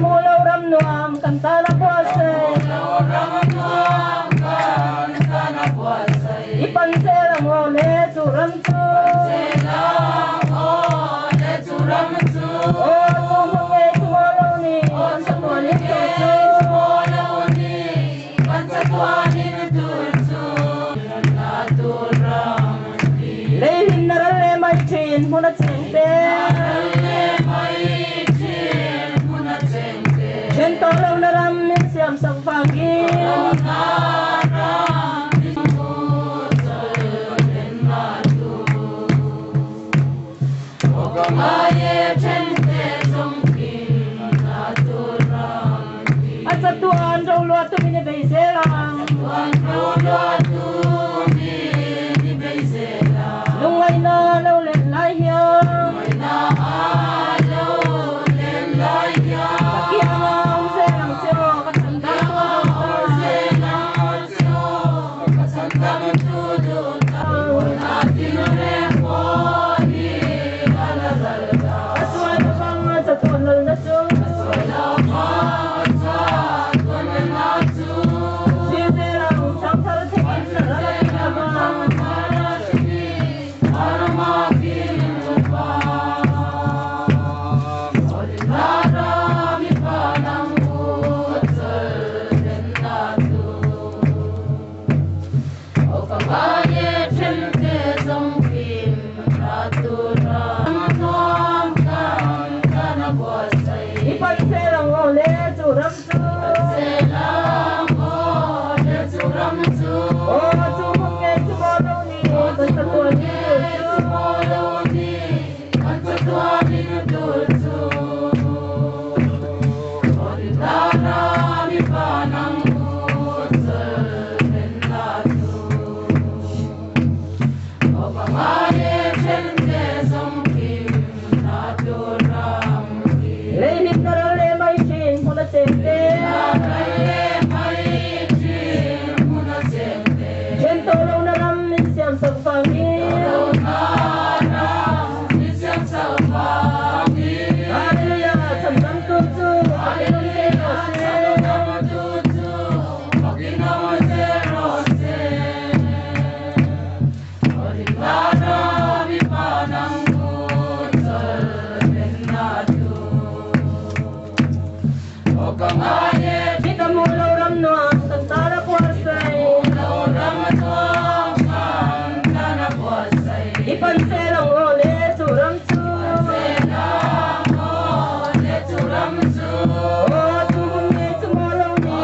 hmu lo ram nuam kan tan a buatsaih. I pan zel ang aw le chu ram chu. Aw chu hmu ngei chu maw lo ni kan chatuan in tur chu. Lei hlimna ral leh mai thin hmun a cheng te. Then tawh lohna ram min siam sak vangin. A chatuan roluah tumin i bei zel ang. Lungngaihna lo len lai hian. Ka kiang a awm zel ang che aw ka chhan dam A sual lovang a chatuan lalna chu. Zir zel ang changthar theihin ral a ti lova. I pan zel ang aw le chu ram chu. Aw chu hmun ngei chu maw lo ni kan chatuan in tur chu. Lei hlimna ral leh mai thin hmun a cheng te. Then tawh lohna ram min siam sak vangin. Hallelujah, chhandamtu chu fakin awm che rawh se. Ni ka hmuh lo ram nuam kan tan a buatsaih. I pan zel ang aw le chu ram chu. Aw chu hmun ngei chu maw lo ni.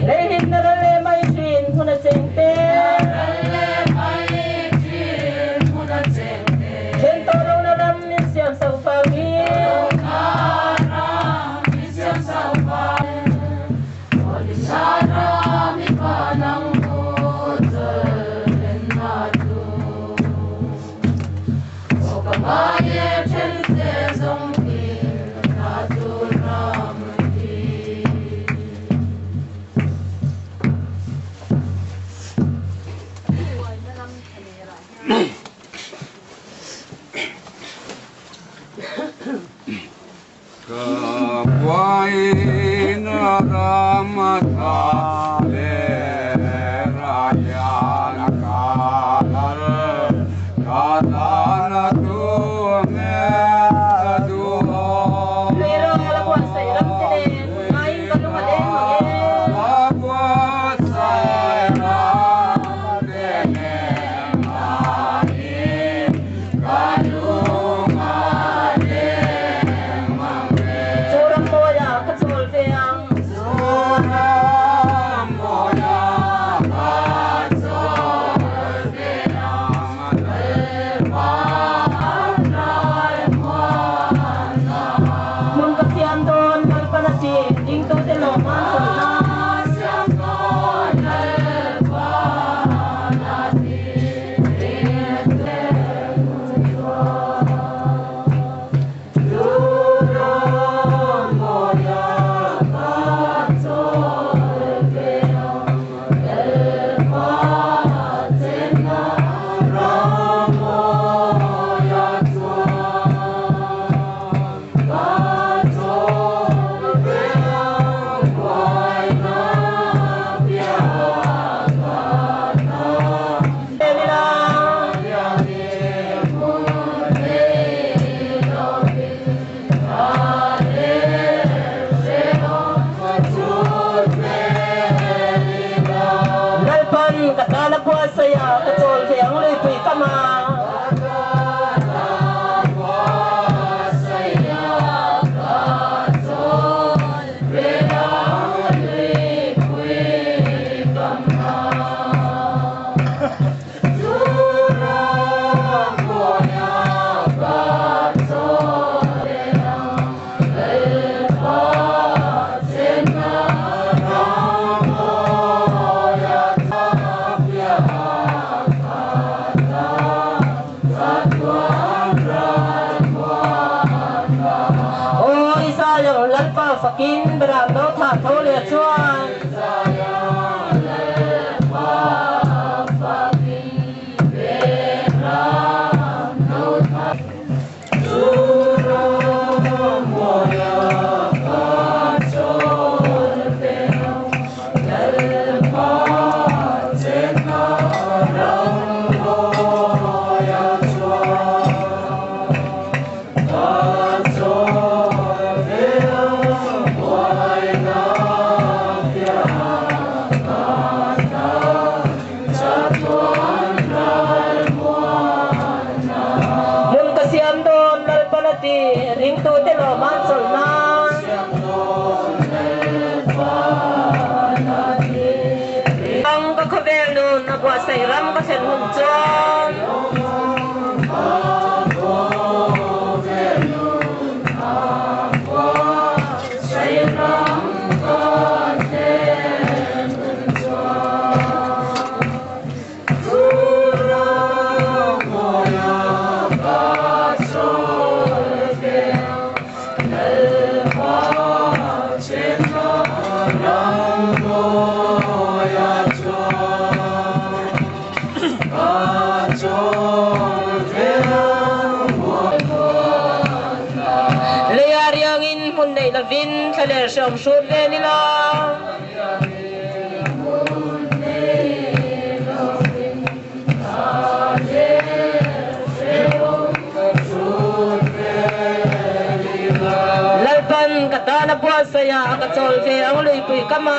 Lei hlimna ral leh mai thin hmun a cheng te. fakin Beram no thah tho leh chuan. Hmun ka siam dawn Lalpan a ti, ringtute lawm an chawlh nan. Ang ka khawvel nun a buatsaih ram ka thlen hun chuan. Leia riangin hmun neih lovin thlaler hreawm hrut vel ila. Lalpan ka tan a buatsaih a, ka chawl ve ang luipui kam a.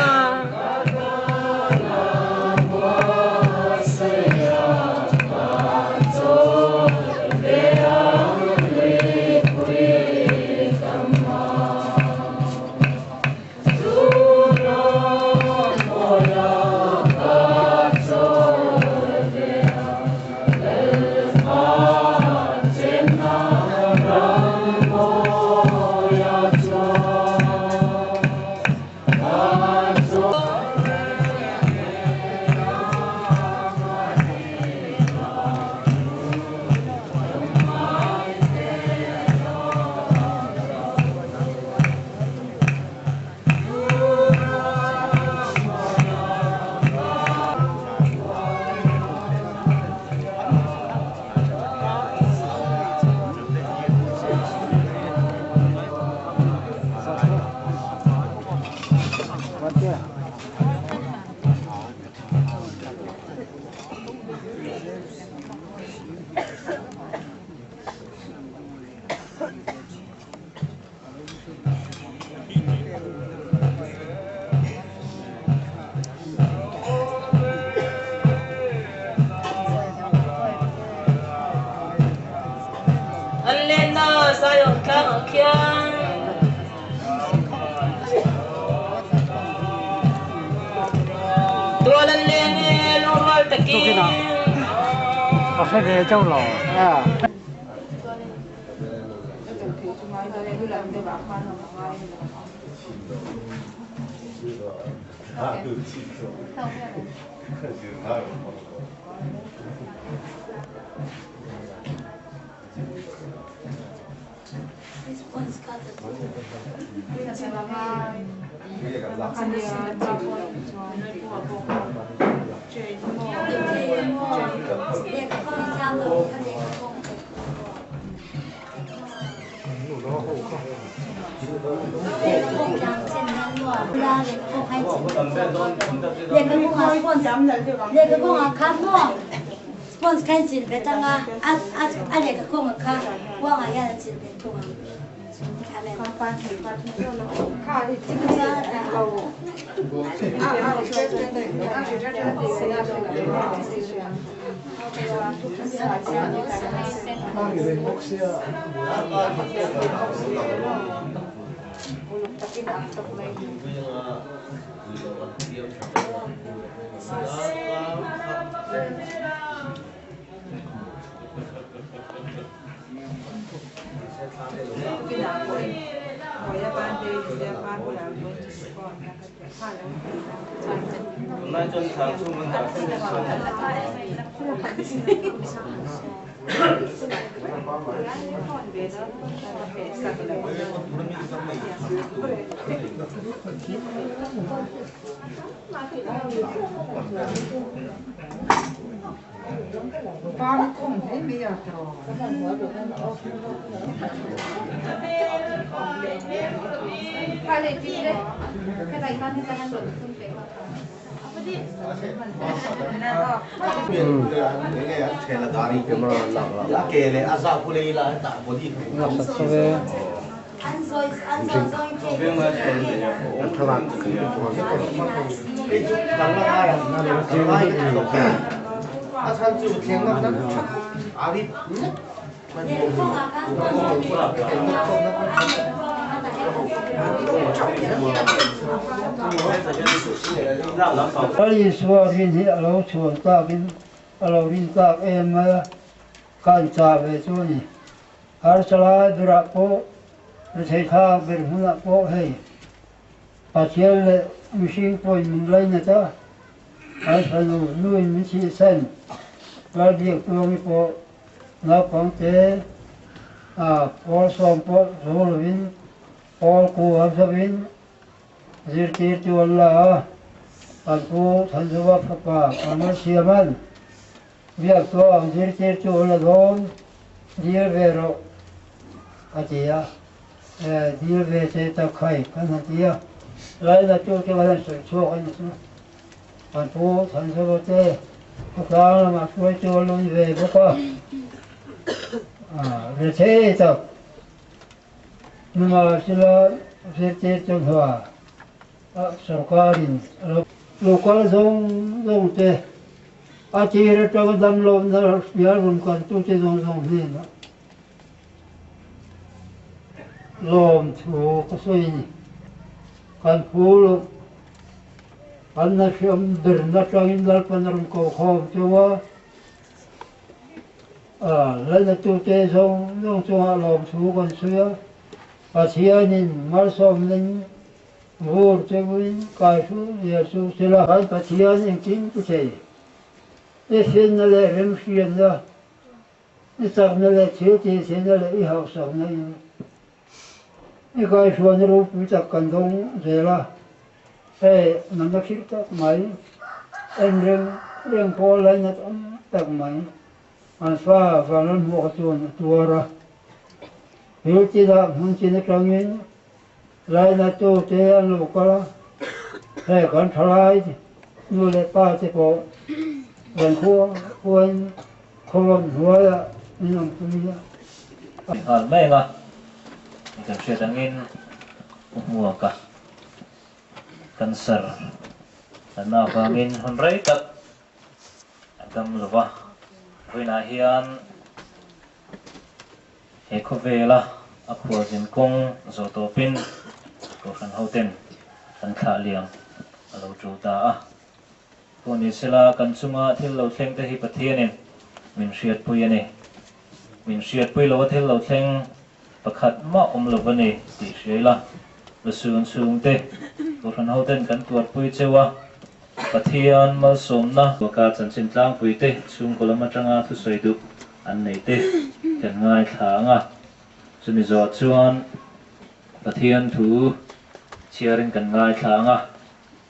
An lenna Zion tlangah khian tual an leng e lungrual takin. Lal Isua rin hi a lo chhuan takin a lo rin tak em mai a, kan chah ve chu a ni. Harsa lai berah pawh, rethei thlak ber hmunah pawh hei Pathian leh mihring pawhin min lainat a, kan fanu nuin min thihsan Lalbiak Tuangi pawh naupangte a pawl sawm pawh zo lovin pawl ku a zawin zirtirtu an la a, kan pu Thanzova fapa Kamal Siaman Biak chuan zirtirtu la dawn dil ve rawh a ti a, dil ve che tak khai kan han ti a, lainatu te kan han sawi chhuak a ni chu. Kan pu Thanzova te khawtlang lamah hruaitu a lun ve bawk a, rethei tak nimahsela zirtirtu hna sorkarin a lo Local zawng zawng te a tir atanga damlohna hrial rawn kaltute zawng zawng hnenah lawmthu ka sawi a ni. Kan phu loh, kan na hriam berna atangin Lalpan a rawn ko khawm cheu a, lalnatute zawng zawng chungah lawmthu kan sawi a, Pathianin malsawmna Vur cheuin kai hru zel chu sela. Kan Pathian engkim ti thei. I finna leh remhriatna, i chakna leh thil tihtheihna leh i hausakna in i kaihruaina ropui tak kan dawng zel a. Hei nana khirh tak mai, en reng reng pawh lainat awm tak mai, an fa Vanlalhmuaka chuan a tuar a. Thil tinah hmun chin atangin Lainatu te an lo kal a, hei kan thalai nu leh pa te pawh kan khua khuain khawlawm hnuaiah min awm pui a. Nghal mai ang a, kan hriat angin u hmuaka cancer natna avangin hun rei tak a dam lo va, vawiinah hian He khawvela a khualzin kawng zawh tawpin Kohhran hoten kan thlah liam a lo tul ta a. Pawh ni sela kan chunga thil lo thleng te hi Pathianin min hriatpui a ni. Min hriatpui lo a thil lo thleng pakhat mah awm lo va ni tih hria ila, lusun chhungte Kohhran hoten kan tuarpui cheu a, Pathian malsawmna ka chanchin tlangpui te chhungkaw lam atanga thusawi duh an nei te kan ngaithla ang a, chumi zawh chuan Pathian thu chhiarin kan ngaithla ang a,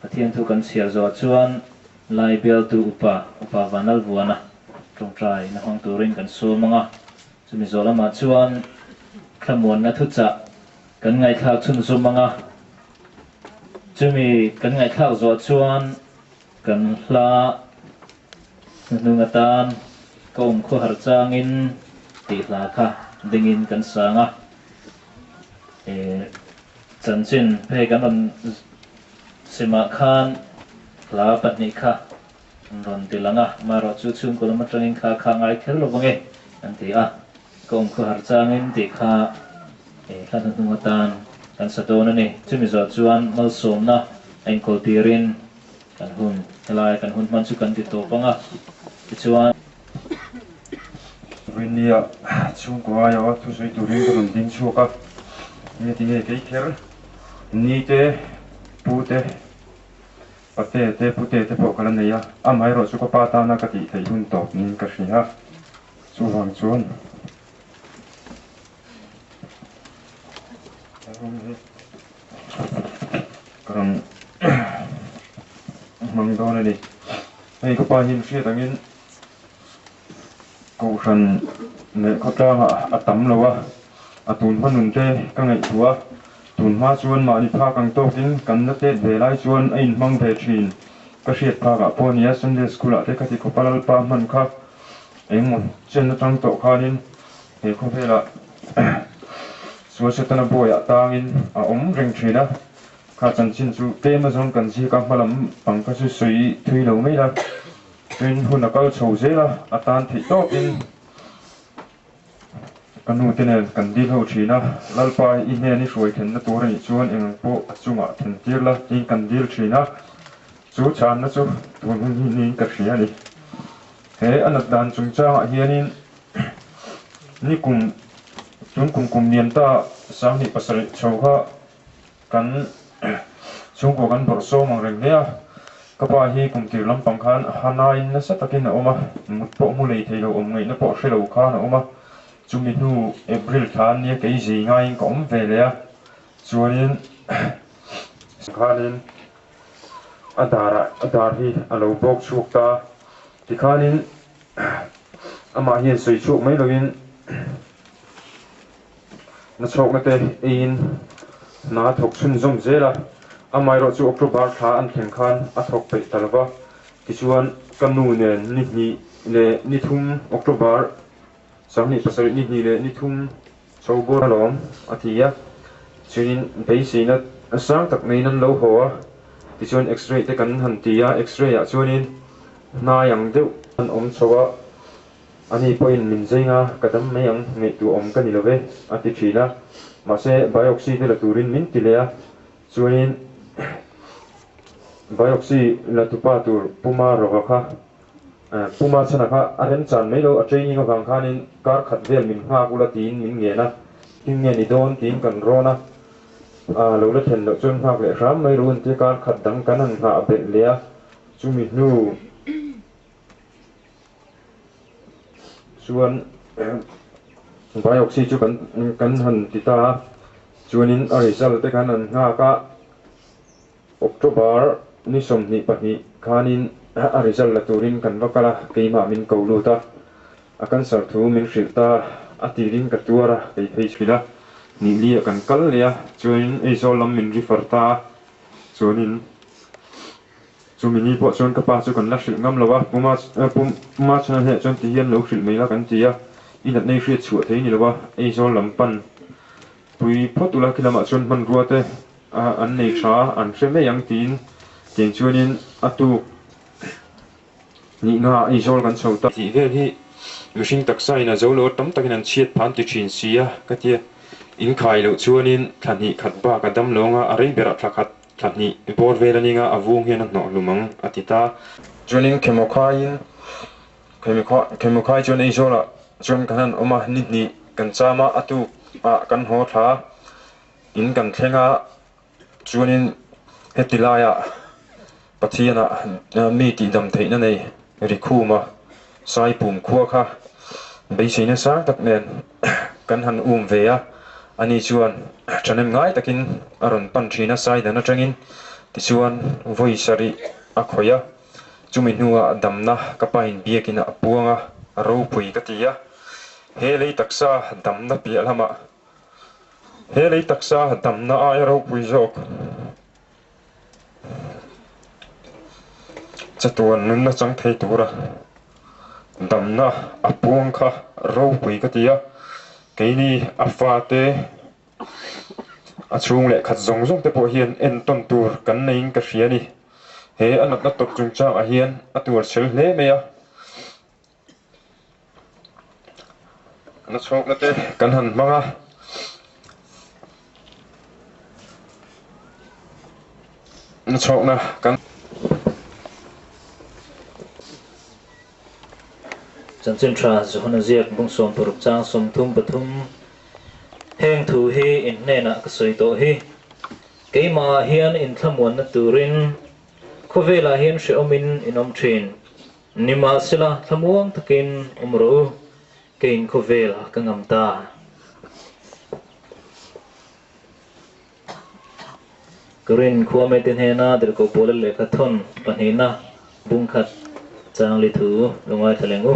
Pathian thu kan chhiar zawh chuan Lai bialtu upa, Upa Vanlalvuana tawngtai na hmang turin kan sawm ang a, chumi zawh lamah chuan thlamuanna thuchah kan ngaihthlak chhunzawm ang a, chumi kan ngaihthlak zawh chuan kan hla Hnuhnung atan ka awm khawhar changin tih hla kha dingin kan sang a, chanchin hei kan rawn simah khan hla pahnih kha an rawn ti lang a, amaherawhchu chhungkaw lam atangin kha kha ngai kher lo vang e an ti a, ka awm khawhar changin tih kha hla hnuhnung atan kan sa dawn a ni. Chumi zawh chuan malsawmna a inkawl tirin Kan hun helai kan hun hman chu kan ti tawp ang a, tichuan. Rinnia chhungkaw aia thusawi turin ka rawn ding chhuak a, nge tinge kei kher ni te pu te pate te pute te pawh ka la nei a, amaherawh chu ka pa tana ka tih theih hun tawp niin ka hria. Chuvang chuan ka rawn hmang dawn a ni. Hei ka pa hian hriat angin Kohhran leh khawtlangah a tam lo a, a tun hma nun te ka ngaihtuah a, tun hma chuan mahni phak ang tawkin kan la tet ve lai chuan a inhmang ve thin. Ka hriat phakah pawh nia Sunday School ah te khati khawpa Lalpa hman kha engmaw chen atang tawh khanin he khawvelah sual Setana bawiah tangin a awm reng thin a, kha chanchin chu tlem azawng kan ziak a, hmalam pang kha chu sawi thui lo mai la. Tin, hun a kal chho zel a, a tan theih tawkin ka nu te nen kan dil ho thin a, Lalpa i hnen i hruai thenna tur a nih chuan eng ang pawh a chungah then tir la tiin kan dil thin a, chu chhanna chu tun hun hi niin ka hria a ni. He a nat dan chungchangah hianin nikum tun kum kum lian ta 27 chho kha Kan chhungkaw kan bawrh sawm ang reng hle a, ka pa hi kum tir lampang khan Hanain nasa takin a awm a, mut pawh mu lei thei lo awm ngaihna pawh hre lo khan a awm a, chumi hnu April thla an nia kei zei ngaiin ka awm ve leh a, chuanin khanin a darah a dar hi a lo bawk chhuak ta, tikhanin amah hian sawi chhuak mai loin. Nachhawkna te eiin hna a thawk chhunzawm zel a, amaherawh chu October thla an thleng khan a thawk peih ta lova, tichuan ka nu nen ni hnih leh ni thum October 27 ni hnih leh ni thum chho bawr alawm a ti a, chuanin beiseina sang tak neiin an lo haw a, tichuan X-ray te kan han ti a, X-ray ah chuanin hnai ang deuh an awm chho a. Ani pawhin min zeng a, ka dam mai ang, ngaihtuah awm ka ni lo ve, a ti thin a. Mahse, biopsy te la turin min ti leh a, chuanin biopsy la tupa tur Puma Rova kha, Puma chhana kha a remchan mai lo, a training avang khanin kar khat vel min nghak ula tiin min ngen a, tin nge ni dawn tiin kan rawn a, lo la thlen loh chuan nghak leh hram mai ru entir kar khat dang kan han nghah belh leh a, chumi hnu. Chuan biopsy chu kan kan han ti ta a, chuanin a result te khan an nghak a, October ni 22 khanin a result la turin kan va kal a, keimah min ko lut a, a cancer thu min hrilh ta, a tirin ka tuar a, kei phei chhun a, nihliah kan kal leh a, chuanin Aizawl lam min refer ta a, chuanin. Chumi ni pawh chuan ka pa chu kan la hrilh ngam lo a, Puma Puma chhana hneh chuan ti hian lo hrilh mai la kan ti a, i natna i hriat chhuah thei ni lo a, Aizawl lam pan pui phawt ula khi lamah chuan hmanrua te an nei tha a, an hre mai ang tiin tiang chuanin a tuk nihna ah Aizawl kan chho ta. Tih vel hi mihring taksa in a zo lo a, tam takin an chhiat phan ti thin si a ka ti a, in khai loh chuanin thla hnih khat bak a dam lo anga a rei berah thla khat Thla hnih bawr vel a ning a, a vung hian a hnawh hlum ang, a ti ta. Chuanin Khemawkhaiin, Khemawkhai chuan Aizawlah chuan kan han awm a, ni hnih kan cham a, a tuk ah kan haw thla in kan thleng a, chuanin heti laiah Pathianah mi tihdam theihna nei Rikhuma Saipum khua kha beiseina sang tak nen kan han um ve a, ani chuan thahnem ngai takin a rawn pan thin a, Saidan atangin tichuan vawi sarih a khawih a, chumi hnuah damna ka pain biakin a puang a, ropui ka ti a, he lei taksa damna piah lamah he lei taksa damna aia ropui zawk. Chatuan nunna chang thei tura damna a puang kha ropui ka ti a, keini a fate a chhung leh khat zawng zawng te pawh hian entawn tur kan neiin ka hria a ni. He a natna tawp chungchangah hian a tuarchhel hle mai a. Na chhawkna te kan han hmang a. Na chhawkna kan. Chanchin tha Johana ziak bung 16 chang 33 Heng thu hi in hnenah ka sawi tawh hi. Keimahah hian inthlamuanna turin khawvelah hian hrehawmin in awm thin. Nimahsela, thlamuang takin awm rawh u. Keiin khawvel ka ngam ta. Korin khua mite hnena Tirhkoh Paula lehkha thawn pahnihna bungkhat changli thu lo ngaithla leng u.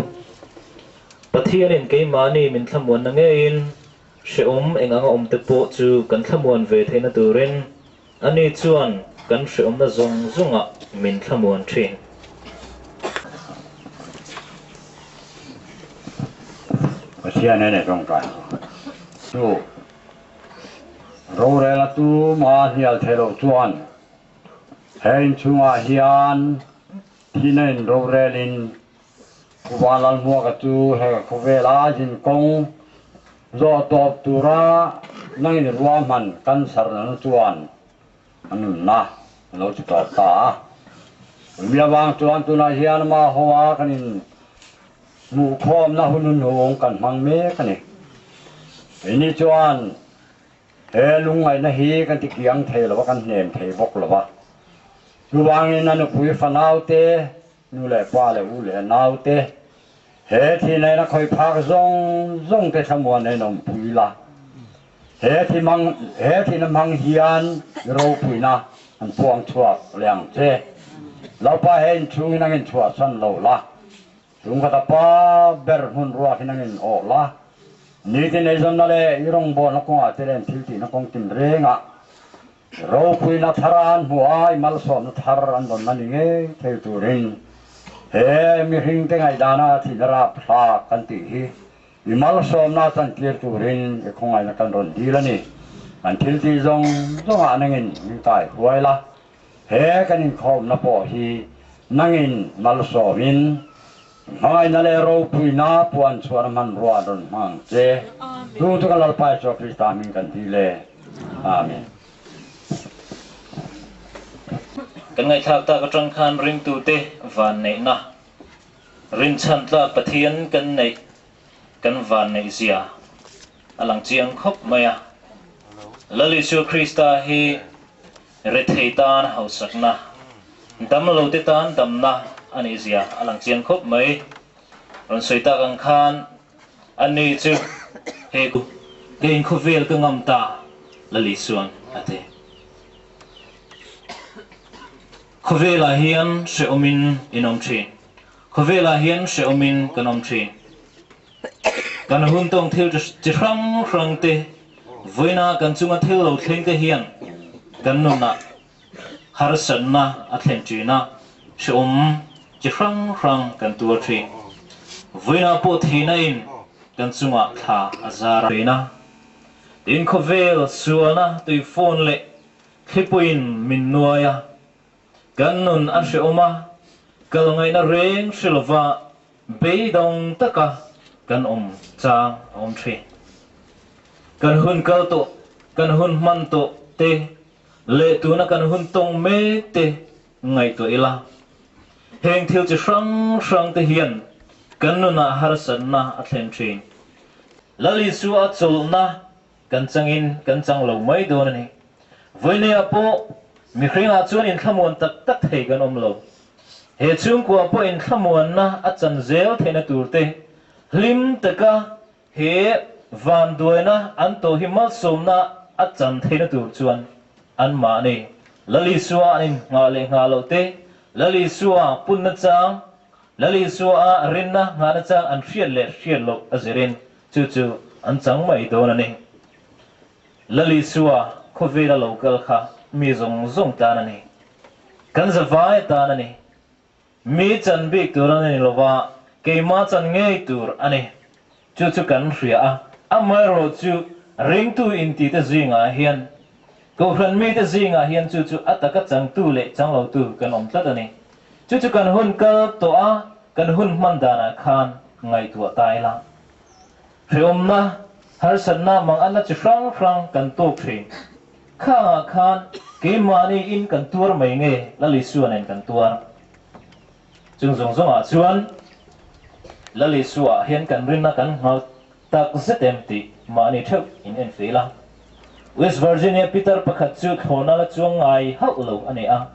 Pathianin keimahni min thlamuanna ngeiin hrehawm eng anga awmte pawh chu kan thlamuan ve theihna turin Ani chuan kan hrehawmna zawng zawngah min thlamuan thin. Pathian ene tawngtai chu rorel a tuma hnial thei loh chuan he inchhungah hian thina in rorelin Khuva Lalhmuaka chu he khawvela zinkawng zawh tawp tura nangin ruahman cancer nana chuan a nunna a lo ti tawp ta a. Umi avang chuan tunah hian ama hoa kan in hmuhkhawmna hun hunhung kan hmang mek a ni. Keini chuan he lungngaihna hi kan ti kiang thei lo va, kan hnem thei bawk lo va. Chuvangin a nupui fanaute Nu leh pa leh u leh nau te, he thi nena khawi phak zawng zawng te thlamuan en awmpui la. He thi hmang he thina hmang hian i ropuina an puang chhuak leh ang che. Lalpa he inchhungin ang inchhuahsan lo la, chhungkhat a pa ber hmun ruakin ang in awh la. Nitin eizawnna leh i rawngbawlna kawngah te leh an thiltihna kawng tinrengah Ropuina thar an hmuh a, i malsawmna thar an rawn la ni ngei thei turin he mihringte ngaihdana thihna rapthlak kan tih hi i malsawmna chantir turin i khawngaihna kan rawn dil a ni. Kan thil tih zawng zawngah nangin min kai huai la, he kan inkhawmna pawh hi nangin malsawmin hmangaihna leh ropuina puan chhuahna hmanrua an rawn hmang ang che. Chu chu kan Lalpa Isua Krista hming kan dil e. Amen. Kan ngaihthlak tak atang khan ringtute vanneihna, rinchhan tlak Pathian kan neih, kan vanneih zia a lang chiang khawp mai a. Lal Isua Krista hi Rethei tan hausakna, damlote tan damna a nih zia a lang chiang khawp mai. Rawn sawi tak ang khan ani chu he keiin khawvel ka ngam ta Lali chuan a ti. Khawvelah hian hrehawmin in awm thin. Khawvelah hian hrehawmin kan awm thin. Kan hun tawng thil chi hrang hrang te, vawiina kan chunga thil lo thleng te hian kan nunah harsatna a thlen thin a, hrehawm chi hrang hrang kan tuar thin. Vawiina pawh thihna in kan chungah thla a zar thin a. Tin, khawvel sualna tuifawn leh thlipuiin min nuai a, kan nun a hrehawm a, kal ngaihna reng hre lova Beidawng taka kan awm chang a awm thin. Kan hun kal tawh, kan hun hman tawh te leh tuna kan hun tawng mek te ngaihtuah ila. Heng thil chi hrang hrang te hian kan nunah harsatna a thlen thin. Lal Isua a chawlhna kan changin kan chang lo mai dawn a ni. Vawineah pawh mihringah chuan inthlamuan tak tak thei kan awm lo. He chhungkua pawh inthlamuanna a chan zel theihna turte hlim taka he vanduaina an tawh hi malsawmna a chan theihna tur chuan anmahni Lal Isua an innghah leh nghah loh te, Lal Isua punna chang, Lal Isua a rinna nghahna chang an hriat leh hriat loh a zirin chu chu an chang mai dawn a ni. Lal Isua khawvela lo kal kha mi zawng zawng tan a ni. Kan zavai atan a ni. Mi chan bik tur a ni lova, keima chan ngei tur a ni. Chu chu kan hria a, amaherawh chu ringtu intite zingah hian, Kohhran mite zingah hian chu chu a taka changtu leh changlotu kan awm tlat a ni. Chu chu kan hun kal tawh a, kan hun hman danah khan ngaihtuah ta ila. Hrehawmna, harsatna, manganna chi hrang hrang kan tawk thin. Khangah khan keimahni in kan tuar mai nge Lal Isua nen kan tuar? Chung zawng zawngah chuan Lal Isua hian kan rinna kan nghal tak zet em tih mahni theuh in en fil a. West Virginia pitar pakhat chu thlawhna la chuang ngai hauh lo a ni a.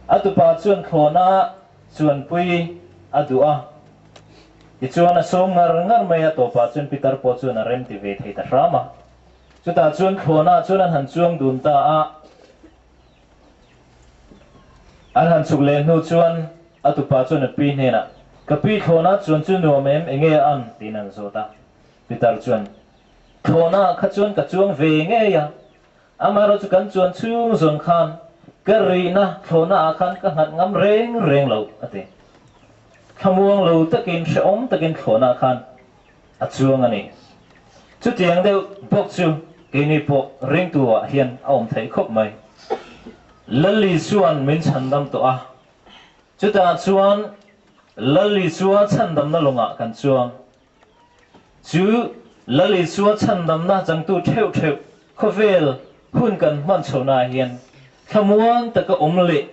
A tupa chuan thlawhna chuanpui a duh a. Tichuan a sawm ngar ngar mai a, tawpah chuan pitar pawh chuan a rem ti ve thei ta hram a. Chutah chuan thlawhnaah chuan an han chuang dun ta a. An han chhuk leh hnu chuan a tupa chuan a pi hnenah, Ka pi thlawhna chuan chu nuam em, enge a an? tiin an zawt a. Pitar chuan, Thlawhnaah kha chuan ka chuang ve ngei a, amaherawhchu kan chuan chhung zawn khan ka rihna thlawhnaah khan ka nghat ngam reng reng lo, a ti. Thlamuang lo takin hrehawm takin thlawhnaah khan a chuang a ni. Chutiang deuh bawk chu keini pawh ringtu-ah hian a awm theih khawp mai. Lal Isua'n min chhandam tawh a, chutah chuan Lal Isua chhandamna lawngah kan chuang. Chu Lal Isua chhandamna changtu theuh theuh khawvel hun kan hman chhohnaah hian thlamuang taka awm leh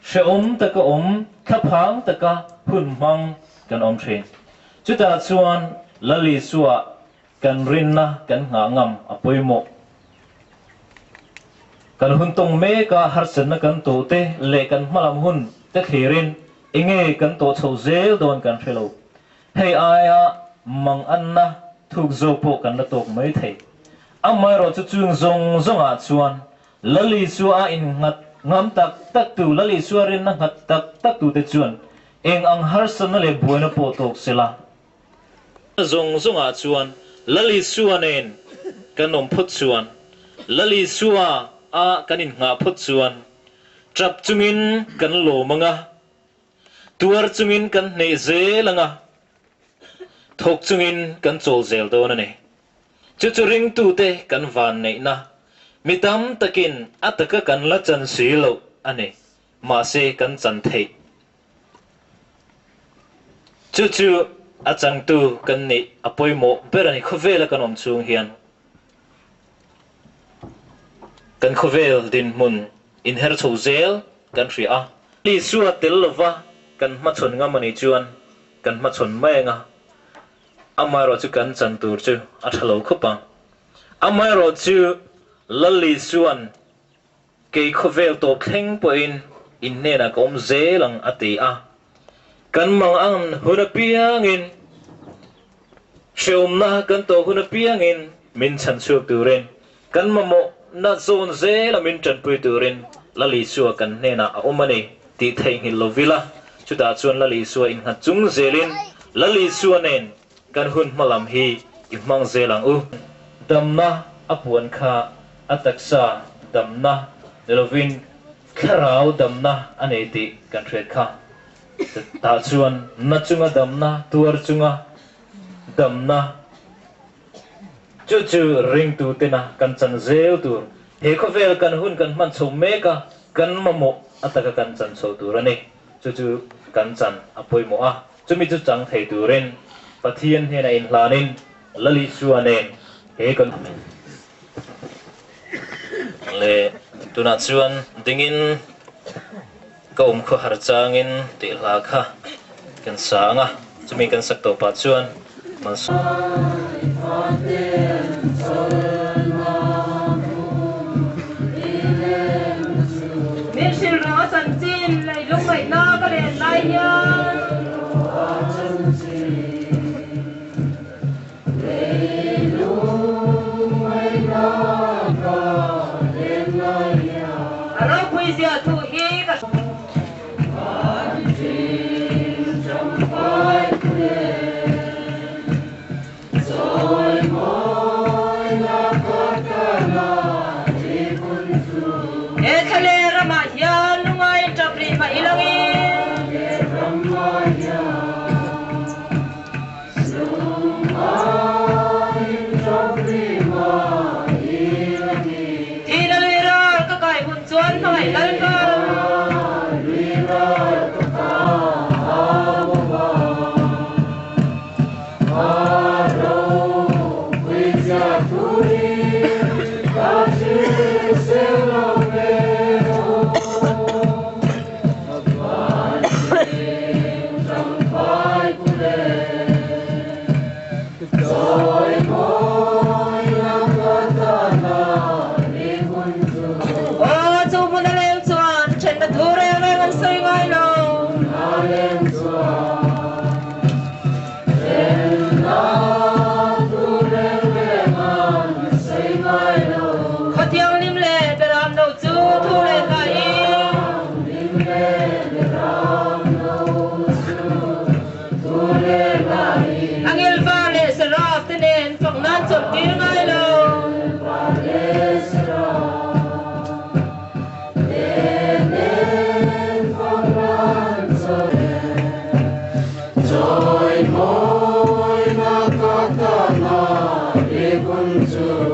Hrehawm taka awm, thlaphang taka hun hmang kan awm thin. Chutah chuan Lal Isua kan rinna kan nghah ngam a pawimawh. Kan hun tawng meka harsatna kan tawhte leh kan hmalam hun te thlirin enge kan tawh chho zel dawn kan hre lo. Hei aia mang anna thuk zawk pawh kan la tawk mai thei. Amaherawh chu chung zawng zawngah chuan Lal Isua a innghat ngam tak tak tu, Lal Isua rinna nghat tak tak tute chuan eng ang harsatna leh buaina pawh tawk se la. Zawng zawngah chuan Lal Isua nen kan awm phawt chuan, Lal Isua a kan innghah phawt chuan tap chungin kan lawm ang a, tuar chungin kan hneh zel ang a, thawk chungin kan chawl zel dawn a ni. Chu chu ringtute kan vanneihna, mi tam takin a taka kan la chan si loh a ni, mahse kan chan theih. Chu chu a changtu kan nih a pawimawh ber a ni khawvela kan awm chhung hian. Kan khawvel dinhmun inher chho zel kan hria a. Isua tel lova kan hmachhawn ngam a nih chuan kan hmachhawn mai ang a. Amaherawh chu kan chan tur chu a tha lo khawp ang. Amaherawh chu Lal Isua'n kei khawvel tawp thleng pawhin in hnenah ka awm zel ang a ti a. Kan mang ang hun apiangin, hrehawmna kan tawh hun apiangin min chhan chhuak turin, kan mamawhna zawn zela min tanpui turin Lal Isua kan hnenah a awm a ni tih theihnghilh lo vila, chutah chuan Lal Isua innghat chung zelin Lal Isua nen kan hun hma lam hi i hmang zel ang u. Damna a puan kha a taksa damna ni lovin thlarau damna a nei tih kan hriat kha. Tah chuan na chunga damna, tuar chunga damna, Chu chu ringtu tena kan chan zel tur, he khawvel kan hun kan hman chho mek a, kan mamawh a taka kan chan chho tur a ni. Chu chu kan chan a pawimawh a, chumi chu chang thei turin Pathian hnenah inhlanin Lal Isua nen he kan leh tunah chuan dingin ka awm khawhar changin tih hla kha kan sa ang a, chumi kan sak tawh pah chuan Malsawm. Min hrilh rawh a chanchin lei lungngaihna ka len lai hian. A ropui zia thu hi ka He thlale ramah hian lungai tap rih mah ilangin. Thihna lui ral ka kai hun chuan hmangaih Lalpa. Aw, chu hmun a leng chuan thenna thu reng reng an sawi ngai lo.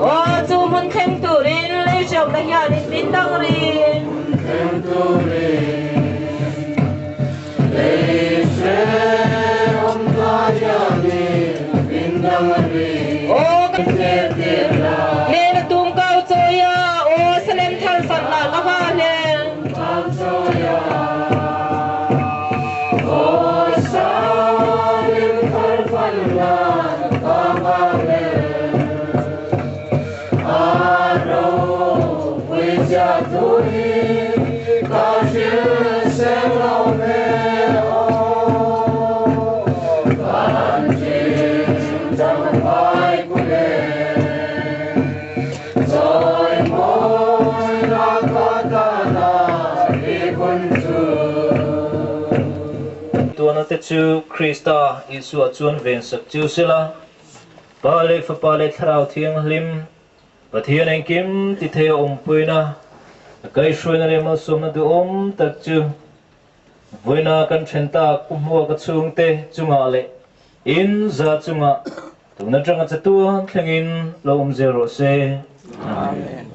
Aw chu hmun thleng turin lei hriamna hianin min dang ri. Nena tum kau chawia aw Salem thar fat lah ka hma hle. Tuana te chu Krista Isua chuan vensak chu sela, Pa leh Fapa leh Thlarau Thianghlim Pathian engkim ti thei a awmpuina, a kaihhruaina leh malsawmna duhawm tak chu vawiina kan then tak Pu Hmuaka chhungte chungah leh in za chungah tun atanga chatuan thlengin lo awm zel rawh se. Amen.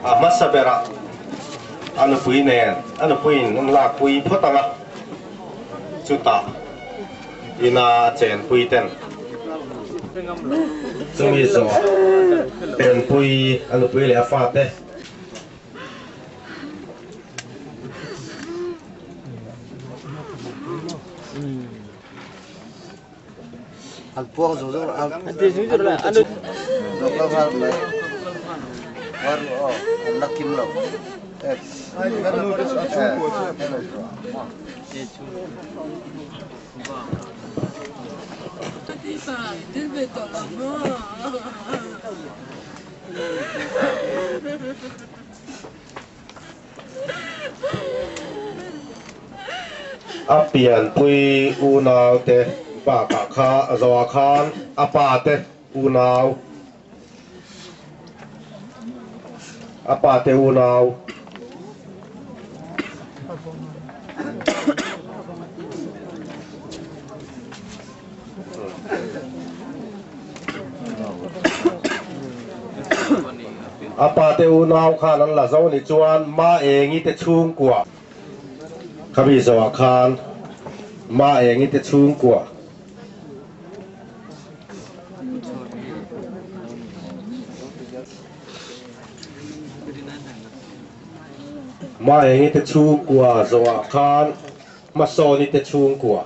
A hmasa berah a nupui nen a nupuiin an lakpui phawt ang a, chutah ina a chenpui ten chumi zawh chenpui a nupui leh a fate. A pianpui unaute bakah kha zawhah khan a pate unau a pate unau. A pa te unau khan an la zo ni chuan Ma Engi te chhungkua khami zawhah khan Ma Engi te chhungkua Ma Engi te chhungkua zawhah khan Hmasawni te chhungkua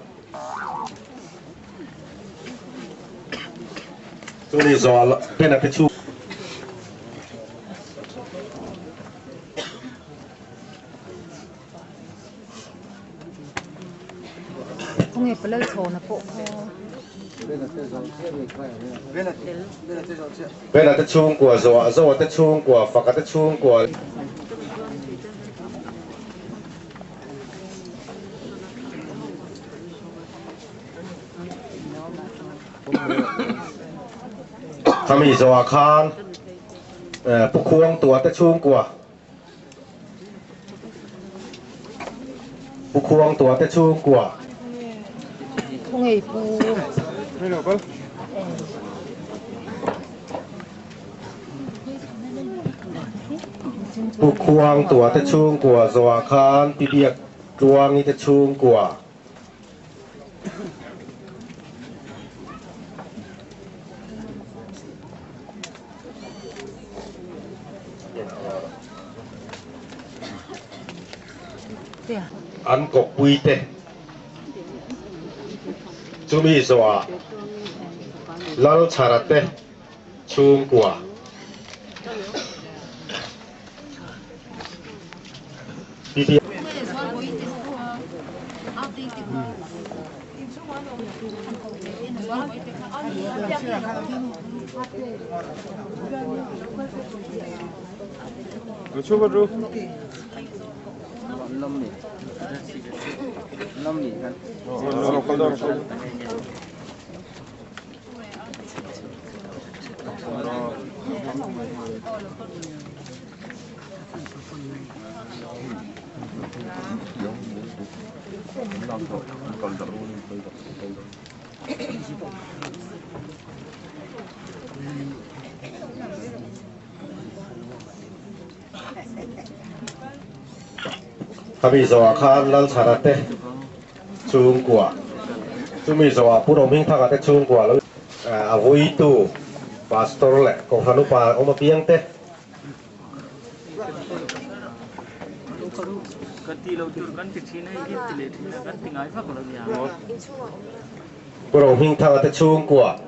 Chumi zawh Bena te chhung. Khawnge palal chhawna pawh kha. Bena te chhungkua zawhah Zoa te chhungkua Faka te chhungkua. Khami zawhah khan Pu Khuangtua te chhungkua Pu Khuangtua te chhungkua Pu Khuangtua te chhungkua zawhah khan Pi Biak Tluangi te chhungkua. An kawppui te chumi zawhah Lalchhara te chhungkua. Khami zawhah khan Lalchhara te chhungkua, chumi zawhah Pu Rohmingthanga te chhungkua lo a vuitu Pastor leh Kohhran upa awm apiang te. Pu Rohmingthanga te chhungkua.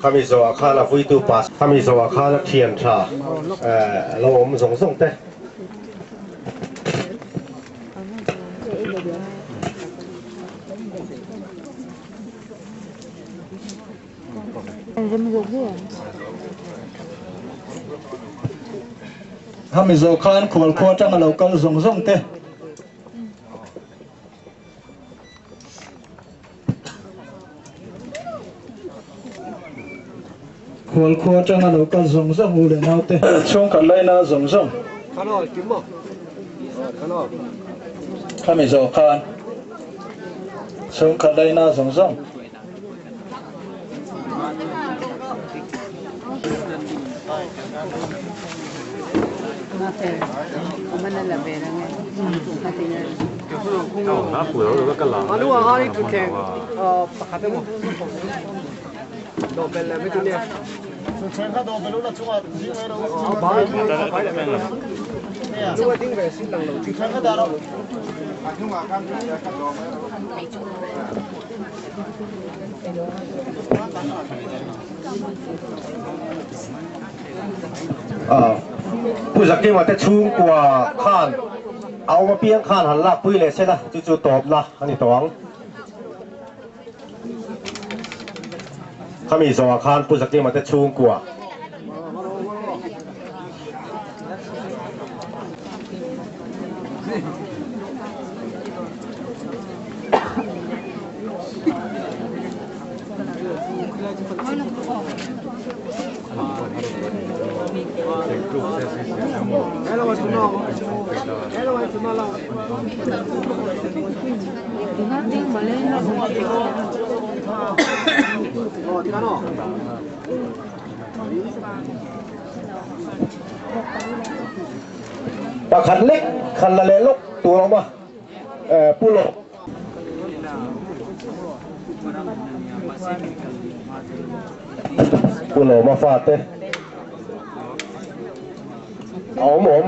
Khami zawhah khan a vuitu pa khami zawhah khan a thian tha lo awm zawng zawng te. Khami zawh khan khualkhua atanga lo kal zawng zawng te. Khualkhua atanga lo kal zawng zawng u leh naute. Chhungkhat laina zawng zawng. Khami zawh khan chhungkhat laina zawng zawng. Pu Zakima te chhungkua khan a awm apiang khan han lakpui leh se la, chu chu tawpna a ni tawh ang. Khami zawhah khan Pu Zakima te chhungkua. Pakhat lek khan la leh lawk tur a awm a, Pu Lawk. Pu Lawma fate a awm awm.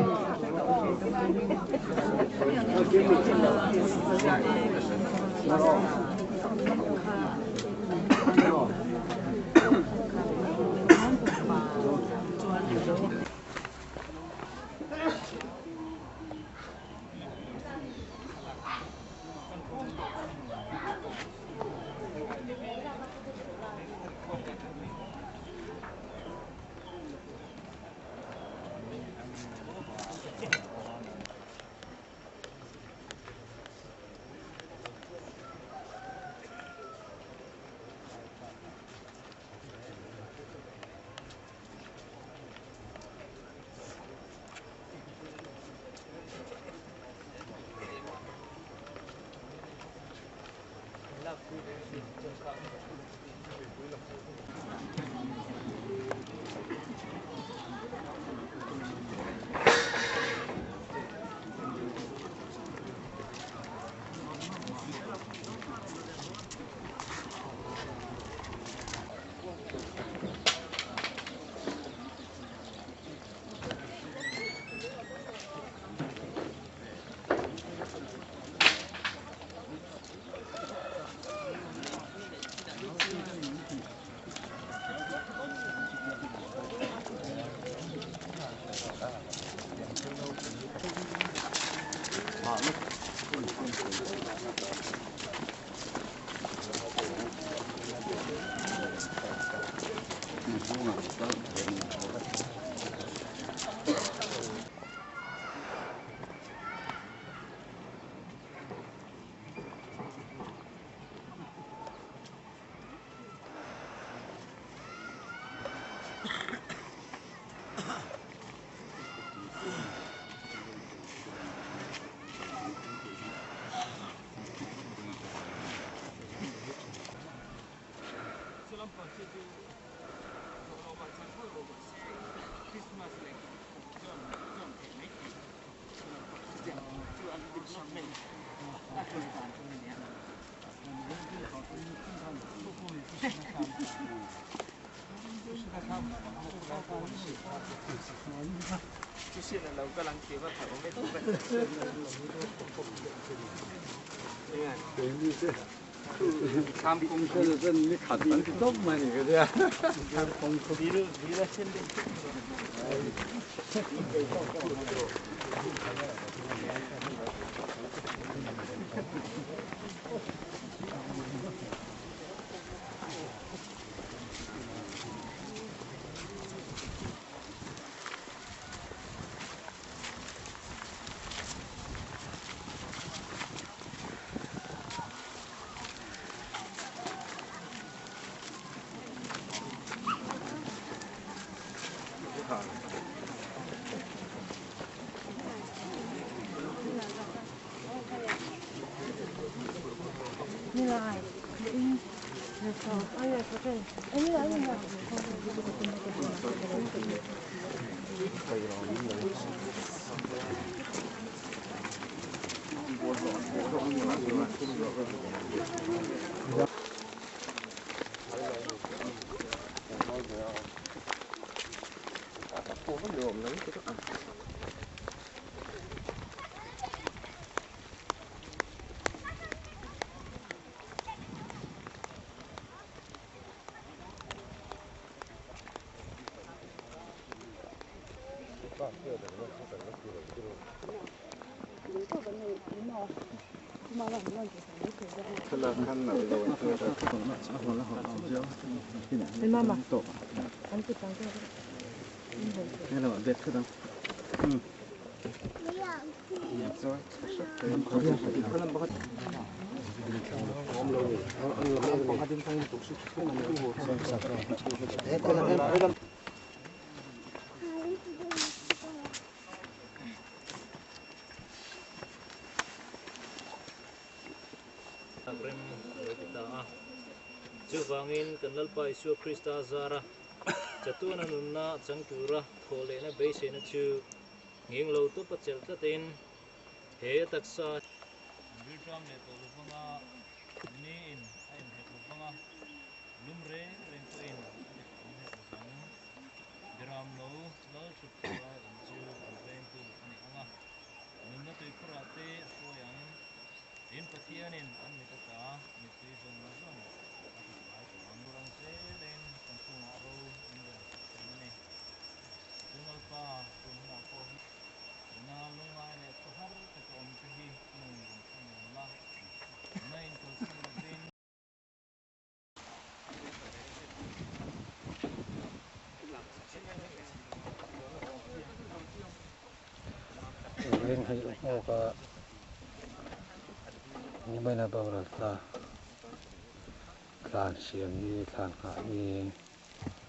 Rem a lo ti ta a. Chuvangin kan Lalpa Isua Krista zara chatuana nunna chang tura thawh lehna beiseina chu nghing lo tawpa chelh tlatin he taksa An rilṭam leh tawh lovanga niin a inhek lovanga lum reng reng pawhin an hek lovang. Biram lo lal thut lai awm chu an vengtu a ni ang a, nunna tuikhurah te a hruai ang. Tin, Pathianin an mit ata mittui zawng zawng a tifai tawh ang. Tur ang zelin kan chungah ro min rel sak thin a ni. Chungalpa, tun hunah pawh hi tuna lungngai leh khawhar taka awm te hi nun rawn thlamuan la, nuna inkalsan lovin. Ring hei hmuak a nimaina boral ta thlan siam ni thlan nghah ni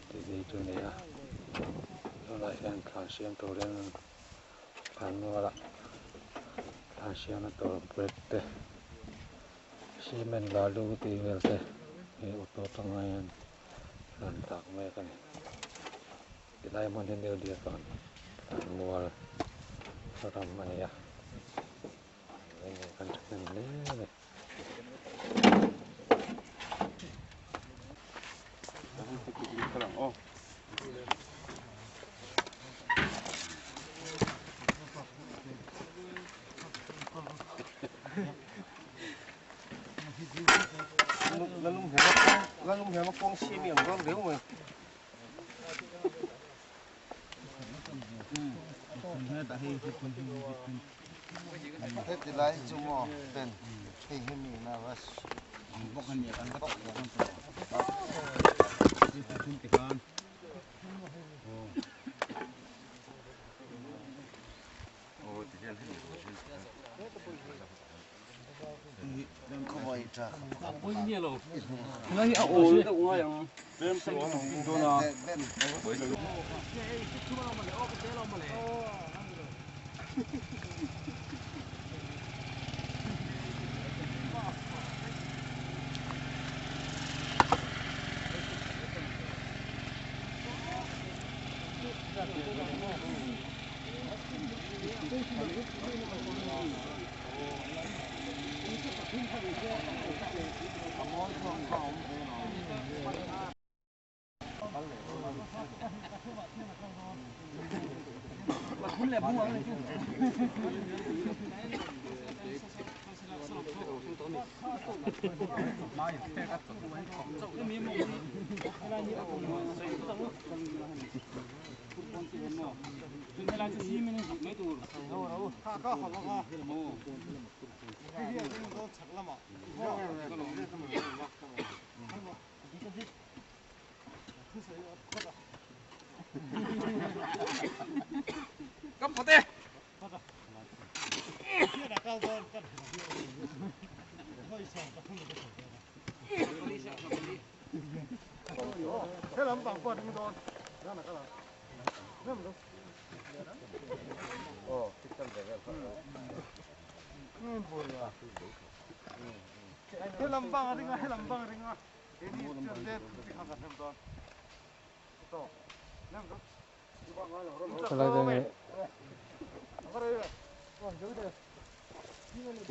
tih ni chu a ni a tunah hian thlan siam turin thlan mualah thlan siamna tur brick te cement balu tih vel te. He auto atanga hian hlan tlak mek a ni. Tilai hmun hi New Diakawn thlanmual ram a ni a, eng kan thahnem hle a ni.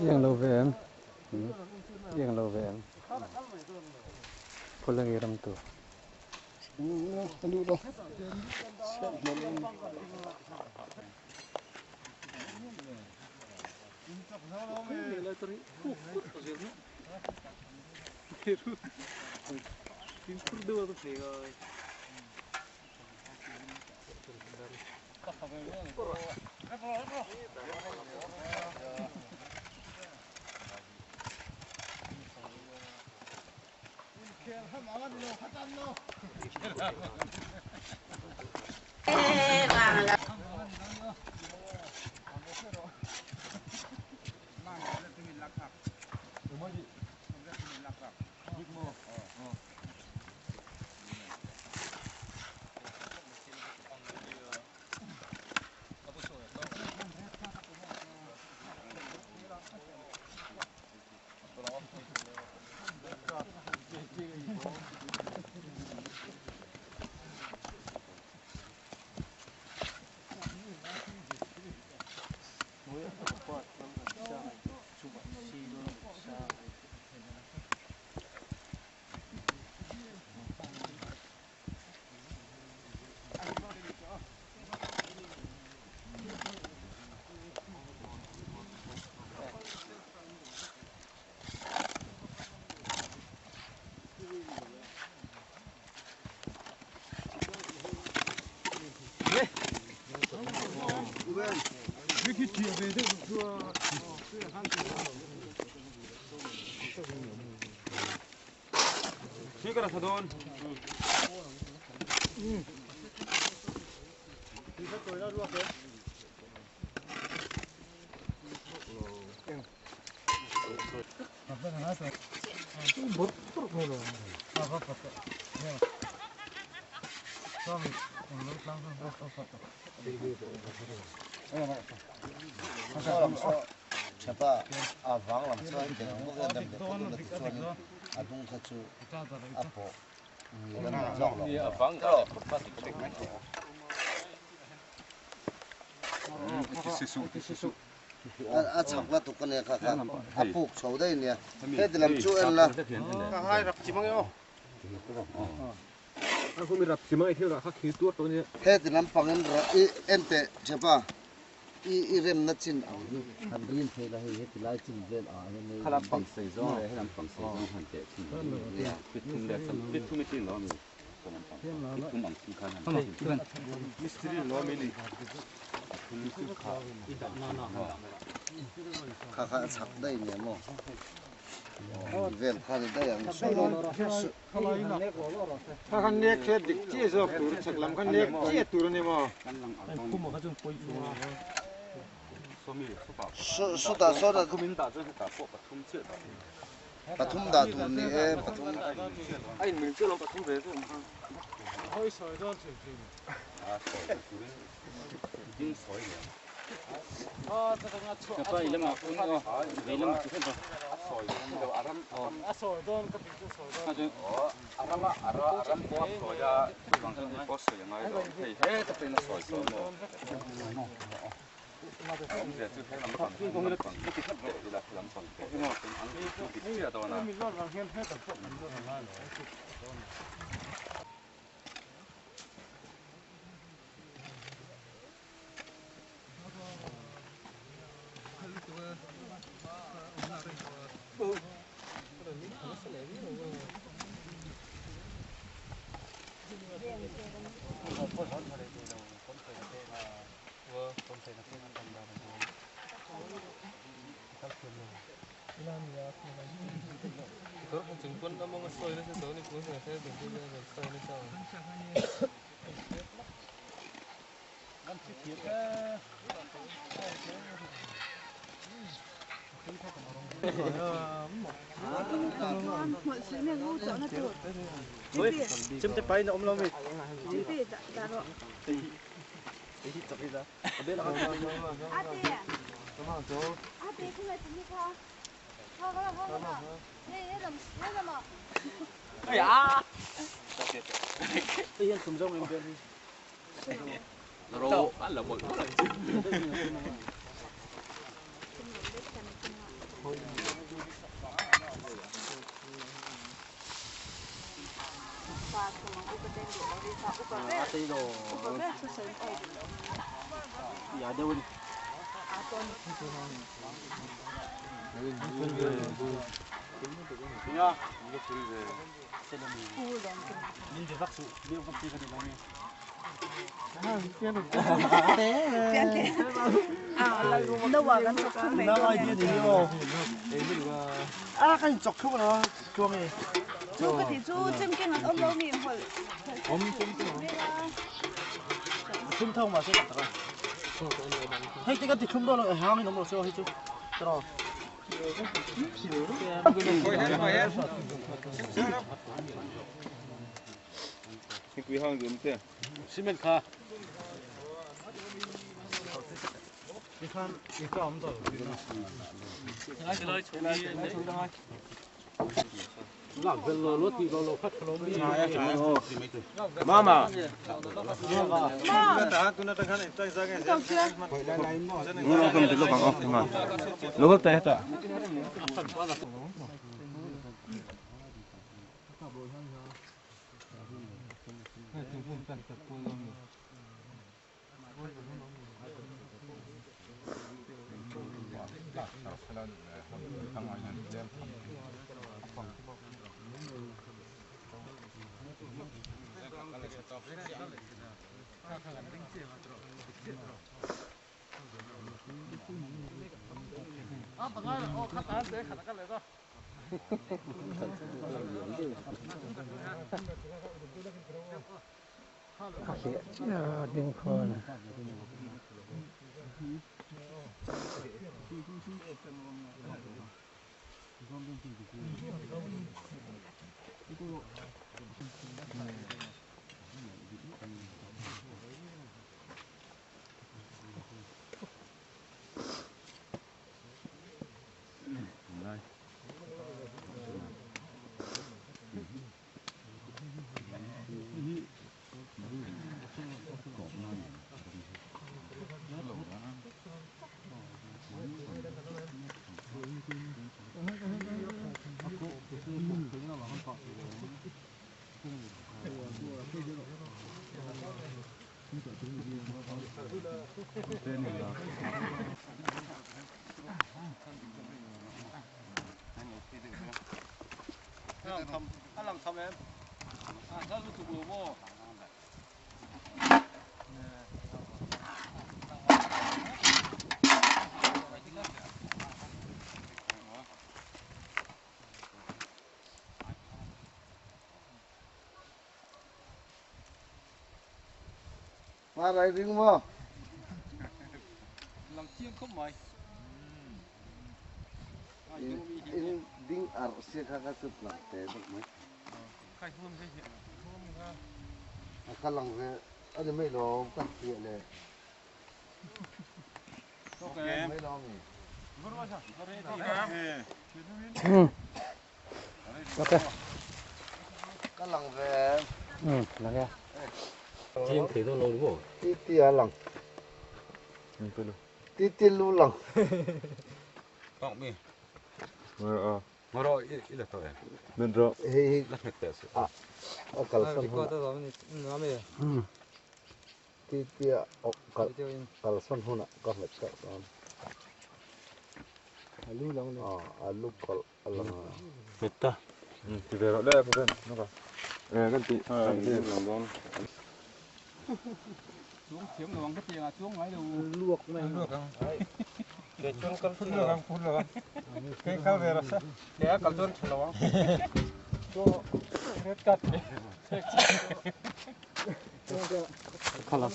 Iang lo ve em iang lo ve em Kawleng ram tur. A dung kha chu a pawh ngil a ni zawk lo. A chak la tuk a nia kha kha a puk chho daih nia heti lam chu en la. Heti lam pangin i en teh Chepa. I i remna chin ang hi han rin thei la hei heti lai chin vel ah hian hei Khalam pang sei zawng leh helam pang sei zawng han teh thin hi ni a bit thum leh sam bit thum i tin lo ami sawn pang bit thum ang chin khan han teh thin Mistiri lo ami ni thum chu kha kha kha a chhak daih nia maw vel kha ni daih ang saw Kha kha nek hriat dik chiah zawk tur chhak lam kha nek chiah tur a ni maw? Sawtah sawtah pathum dah tur ni e pathum. Ma rai ring maw? Lang chiang khawp mai. In ding arh sia kha ka chut lang te bawk mai. A ka lang ve a ni mai lawm ka hriah le. Mai lawm i. Ka lang ve em? Lang e. Chiang thei dawn lo ni maw? Ti ti a lang. Ti ti lu lang. Tawk mi. Ngawrawh i la tawh em? Hei hi La hmet teh suh. A kalsan hunah. Ti ti a kalsan hunah ka hmet tawh dawn. A lu kalh a lang a. Hmet ta. Ti ve rawh le pu Ben. Kan ti. Kan ti. Chuang thiam lo ang ka tiang ah chuang ngai lo. Luak mai. Luak ang. Ke chuan kal phun lo ang phun lo ang. Ke kal ve rasa. Ke a kal chuan tha lo ang. Cho red card. Khalam.